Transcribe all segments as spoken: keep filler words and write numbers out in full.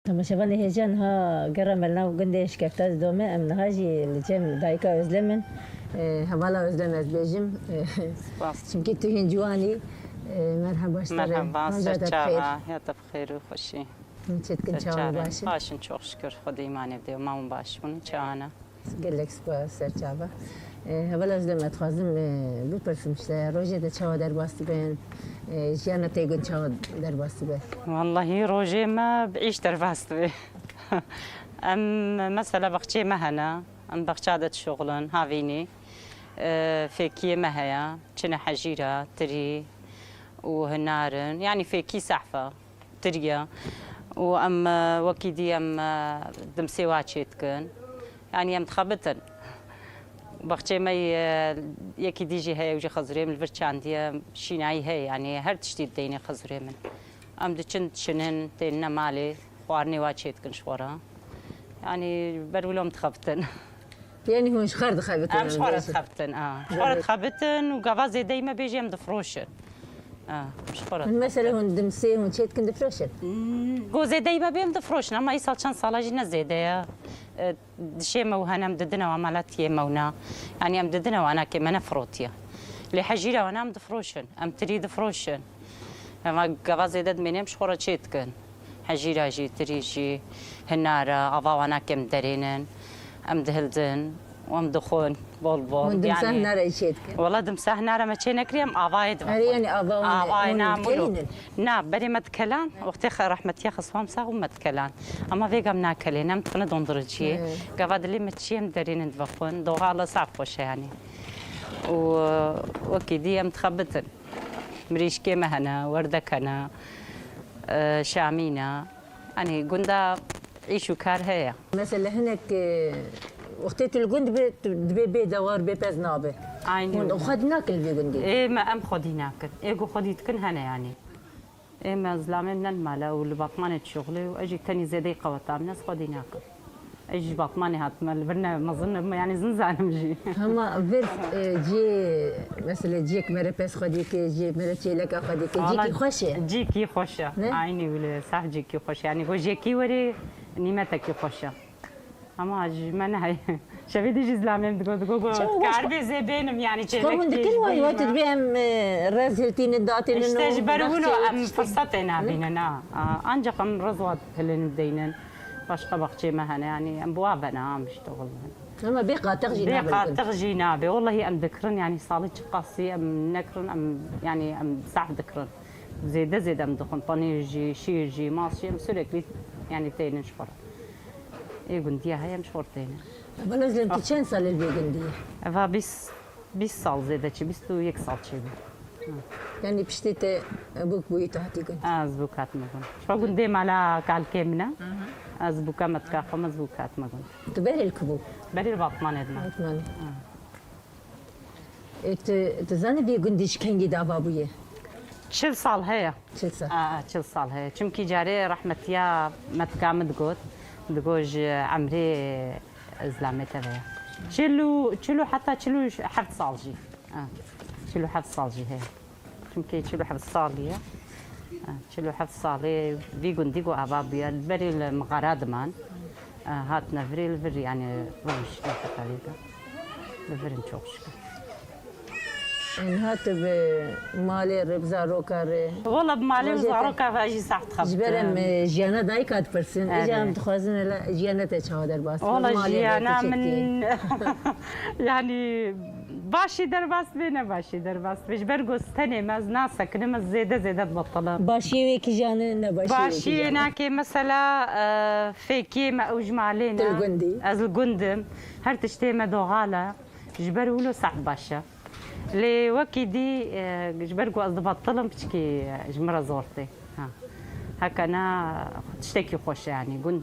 Temaşevanê hêja, niha gera me li nav gundê Şikefta didome. Em niha jî li cem dayika Özlem in. E, hevala Özlem ez bêjim. E, Spas. Çimkî tu hîn ciwan î. E, merheba ji te re. Merheba, ser çava, ya te bi xêr û xweşî. Hûn çêdikin, çawan baş in? Baş in, çok şükür. Xwedî îmanê bide û ma hûn baş bûn, çawa ne? Gelek spas, ser çava. E, hevala Özlem, ez dixwazim, e, bipirsim ji te, rojê te çawa derbas dibe? E, jiyana te gund çawa derbas dibe? Wallahî rojê me bi îş derbas dibe. Em mesela baxçeyê me hene, em baxça de dişuxulin, havînî. E, fêkiyê me heye, çine hejîra, tirî û hinar in. Yanî fêkî sehf e. Tiriye. Û em, e, wekî dî em, e, dimsê wa çê dikin. Yanî em dixebitin. Baxçeyê me, e, yekî dî jî heye, ew jî xezûrê min li vir çandiye, şînayî heye, yanî her tiştî dideyne xezûrê min. Em diçin, diçinin, tênine malê, xwarinê wa çê dikin ji xwe re. Yanî ber wilo em dixebitin. Yanî hûn ji xwe re dixebitin, em ji xwe re dixebitin, a. Ji xwe re dixebitin û gava zêdeyî me bêjî em difroşin. A, ji xwe re dixebitin. Hûn mesela hûn dimsê hûn çê dikin difroşin? Hmm, go zêdeyî me bê em difroşin, ama îsal çend sala jî ne zêde ye. E, dişê me û hene em didine wan mala tiyê me wina. Yanî em didine wana ke me nefirotiye. Lê hejîra wana em difroşin, em tirî difroşin. Ema gava zêde dimêne em ji xwe re çê dikin. Hejîra jî, tirî jî, hinara, ava wana ke em derênin, em dihildin û em dixwin bol bol. Hûn dimsa hinara jî çê dikin? Wela dimsa hinara me çê nekiriye, em avayê dibe xwin. Erê, yanî ava wan, avayê hûn nam wilo dikelînin? Na, berê me dikelan, wextê xe-, rehmetiya xeswa em sax bû me dikelan. Ama vêga em nakelên, em dixwine dondiriciyê. He. Gava dilê me çi em derênin dibe xwin. Doxala saf xweş e yanî. Û wekî dî em dixebitin. Mirîşkê me hene, werdek hene, e, şamî ne. Yanî gunda îş û kar heye. Mesela hinek, e, wextê tu li gund dibê, tu dibê bê dewar, bê pez nabe. Aynî wilo. Hûn xwedî nakin li vê gundê? Ê me em xwedî nakin. Ê ku xwedî dikin hene yanî. Ê me zilamê min ne li mal e û li Batmanê dişuxulê û ez jî tenî zêdeyî qeweta min e, ez xwedî nakim. Ez ji Batmanê hatime, li vir ne mezin im, yanî zin zanim jî. Hema vir, e, cihê, mesela cihêk mere pez xwedî ke, cihê mere çêleka xwedî ke, cihêkî xweş e. Cihêkî xweş e. Ne? Aynî wile, saf cihêkî xweş e. Yanî go jihêkî werî, nîmetekî xweş e. Ama ji me neheye. Şevê dî jî zilamê min digot, digot, go, karibê zê bênim, yanî çêlek. Çawa hûn dikin wan, wek tu dibê em, e, rez hiltînin, datînin û... Îşte ji ber wilo em firsetê nabînin, ha. A, ancak em rez wa hilin deynin. Başqa baxçê me hene, yanî em bi wa ve ne, em işte olun. Ama bê qatex jî nabe. Bê qatex jî nabe. Wallahî em dikirin, yanî salî çiqasî em nekirin, em, yanî em zehf dikirin. Zêde zêde em dixwin. Panîr jî, şîr jî, mas jî, em sürekli, yanî tênin ji xwe re. Ê gundiya heye em ji xwe re tênin. Bala Özlem, tu çend sal li vê gundî yî? Eva bîst, bîst sal zêde çi, bîst û yek sal çêbû. Ha. Yanî piştî te bûk bûyî tu hatî gund? Ez bûk hatime gund. Ji xwe gundê mala kalkê min e. Aha. Ez bûka metka xwe, ez bûk hatime gund. Tu berê li ku bû? Berê li Batmanê dime. Batmanê. Ha. Ê, tu, tu zanî vî gundî ji kengî de ava bûye? Çil sal heye. Çil sal. A, a, çil sal heye. Çimkî carê rehmetiya metka min digot, digot ji emrê zilamê te ve ye. Çil û, çil û heta çil û heft sal jî. A, çil û heft sal jî heye. Çimkî çil û heft salî ye. A, çil û heft salê vî gundî ku ava bûye. Berê li mixara diman. A, hatine virê li vir, yanî rûniştine teqelî de. Li vir in çok şükür. Niha tu bi malê re, bi zaroka re? Wala bi malê û zaroka ve jî sax dixebitim. Ji ber em, e, jiyana dayika dipirsin. Îca em dixwazin hele jiyana te çawa derbas dibe? Wala jiyana min, yanî, başî derbas dibe, ne başî derbas dibe. Ji ber ku ez tenê me, ez nasekinim, ez zêde zêde dibetilim. Başiyê wê kîjan e, ne başiyê wê kîjan e? Başiyê nake mesela, e, fêkiyê me ew ji malê ne. Tu li gund î? Ez li gund im. Her tiştê me doğal e. Ji ber wilo sehf baş e. Lê wekî dî, e, ji ber ku ez dibetilim piçkî, e, ji min re zor tê. Ha. Heke na tiştekî xweş e, yanî gund,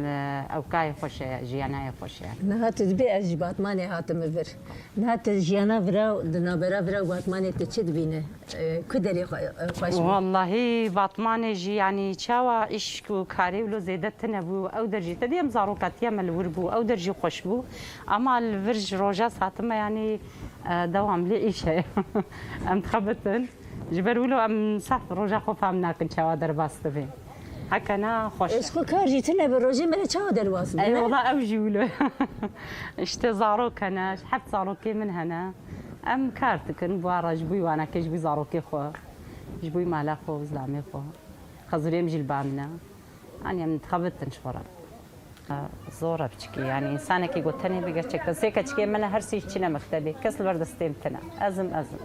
e, ewkayê xweş e, jiyanayê xweş e. Niha tu dibê ez ji Batmanê hatime vir. Niha tu jiyana vira, di navbera vira û Batmanê tu çi dibîne? E, ku derê xwe, e, xweş bû? Wallahî Batmanê jî, yanî çawa îş û karê wilo zêde tune bû. Ew der jî, te dî em zarokatiya me li wir bû, ew der jî xweş bû. Ama li vir ji roja ez hatime, yanî, e, dewamlî îş heye. Em dixebitin. Ji ber wilo em sehf roja xwe fam nakin çawa derbas dibin. Heke ne xweş e. Eşqo kar jî tune bi rojê me re çawa derbas bû, Ey ne? Wela ew jî wilo. İşte zarok hene, heft zarokê min hene. Em kar dikin, bu ara ji bo waneke, ji bo zarokê xwe, ji bo mala xwe û zilamê xwe. Xezûrê min jî li ba min e. Yanî em dixebitin ji xwe re. Zor e piçikî, yanî însanekî ku tenê be gerçekten. Sê keçikê min e, her sê çine mektebê. Kes li ber destê min tine. Ez im, ez im.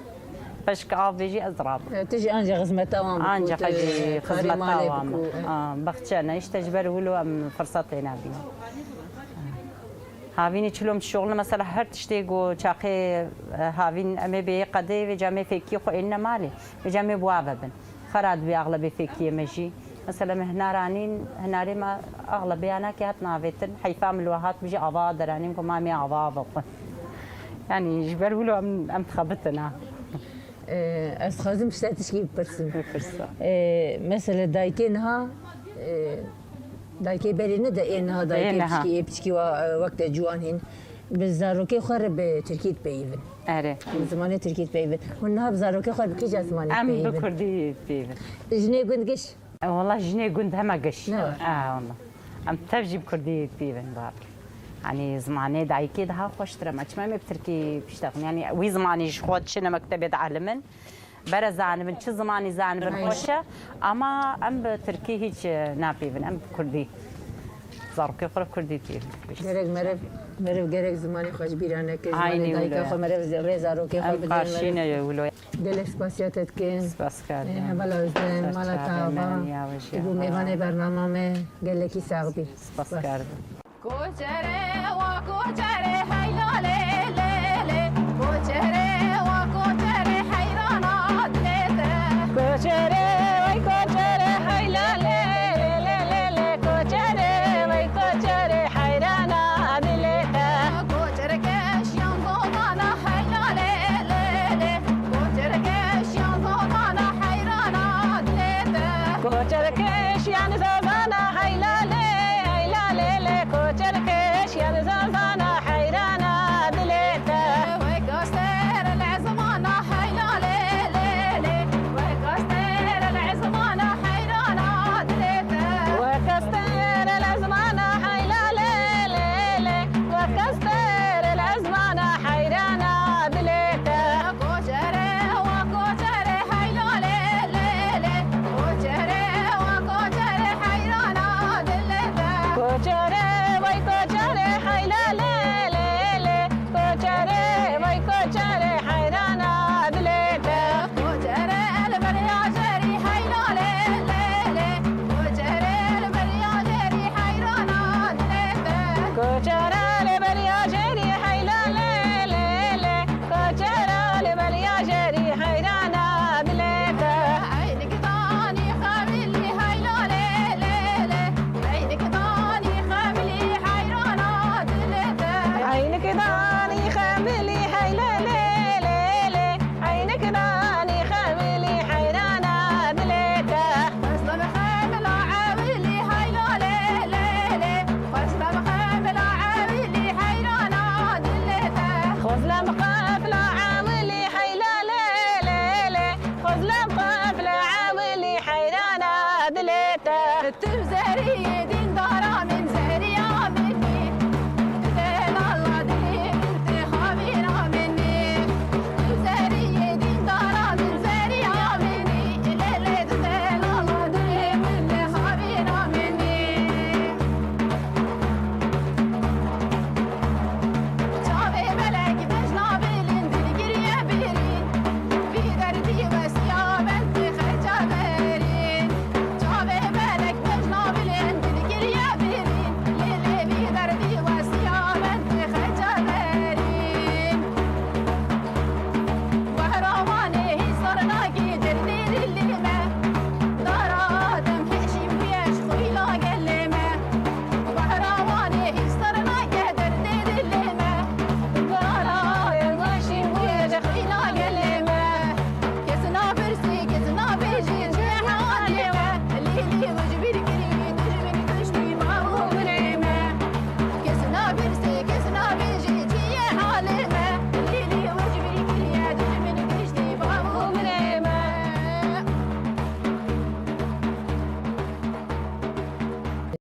Peşke av bêjî ez rabim. E, tu jî anca xizmeta wan bikû, Anca tu xecî karê xizmeta malê wan bikû, e. A, baxçe ne, işte ji ber wilo em firsatê nebînin. Havînî çilom şoxlu mesela her tiştê ku çaxê, e, havîn em ê bêyê qedê vê cem ê fêkiyê xwe ênine malê. Vê cem ê bi wa ve bin. Xera dibê axlebê fêkiyê me jî. Mesela me hinar anîn, hinarê me axlebê yanakê hat navêtin. Heyfa min li we hat bijî ava deranîn ku mamê ava ve xwe. Yanî ji ber wilo em, em dixebitin ha. Ee, ez dixwazim ji te tişkî bipirsim. Bipirse. Ee, mesela dayikê niha, ee, dayikê berê ne de ê niha dayikê Ê niha. piçkî, ê piçkî wa, ee, wek te ciwan hîn. Bi zarokê xwe re bi tirkî dipeyivin. Erê. Bi zimanê tirkî dipeyivin. Hûn niha bi zarokê xwe bi kîja zimanê Em bi dipeyivin? kurdî dipeyivin. Jinê gund giş. E, wela jinê gund heme giş. Ne var. E, wela. Em tev jî bi kurdî dipeyivin bar. Yanî zimanê dayikê daha xweştir e. Me çima em ê bi tirkî piştexin? Yanî wî zimanî ji xwe diçine mektebê dielimin. Bere zanibin, çi zimanî zanibin Aynen. xweş e. Ama em bi tirkî hiç, e, napeyivin. Em bi kurdî. Zarokê xwe re kurdî dipeyivin. Gerek merev, merev gerek zimanê xwe ji bîra neke, Aynî zimanê dayika wilo. xwe merev rê zarokê xwe Em bidin, qarşî merev ne wilo. Gelek spasiya te dikin. Spas kerdin. Ê, hevala Özden, Ser mala çavê te ava. me, ya we jî Tu bû ava. mêvanê bernama me. Gelekî sax bî. Spas Spas. kerdin. Koçere wa koçere heyla lê lê lê. Koçere wa koçere heyrana dilê te. Koçere vay koçere heyla lê lê lê lê lê. Koçere vay koçere heyrana dilê te. Koçereke şiyan zozana heyla lê lê lê. Koçereke şiyan zozana heyrana dilê te. Koçereke şiyan zozana heyla lê, heyla lê lê. Koçereke şiyan zozana heyrana dilê te. Wek aster el ezmana heyla lê lê lê. Wek aster el ezmana heyrana dilê te. Wek aster el ezmana heyla lê lê lê. Wek aster el ezmana heyrana dilê te. Koçere wa koçere heyla lê lê lê. Koçere wa koçere heyrana dilê te. Koçere vay koçere heyla lê lê lê. Koçere vay koçere heyrana dilê te. Koçere el berya jerî heyla lê lê lê. Koçere el berya jerî heyrana dilê te. Koçere el berya jerî heyla lê lê lê. Koçere el berya jerî heyrana dilê te. Eynik danî xemilî heyla lê lê lê. Eynik danî xemilî heyrana dilê te. Eynik danî xemilî heyla lê lê lê. Eynik danî xemilî heyrana dilê te. Xwezlem xemila ewilî heyla lê lê lê. Xwezlem xemila ewilî heyrana dilê te. Xwezlem xemila ewilî heyla lê lê lê. Xwezlem xemila ewilî heyrana dilê te. Tu zerî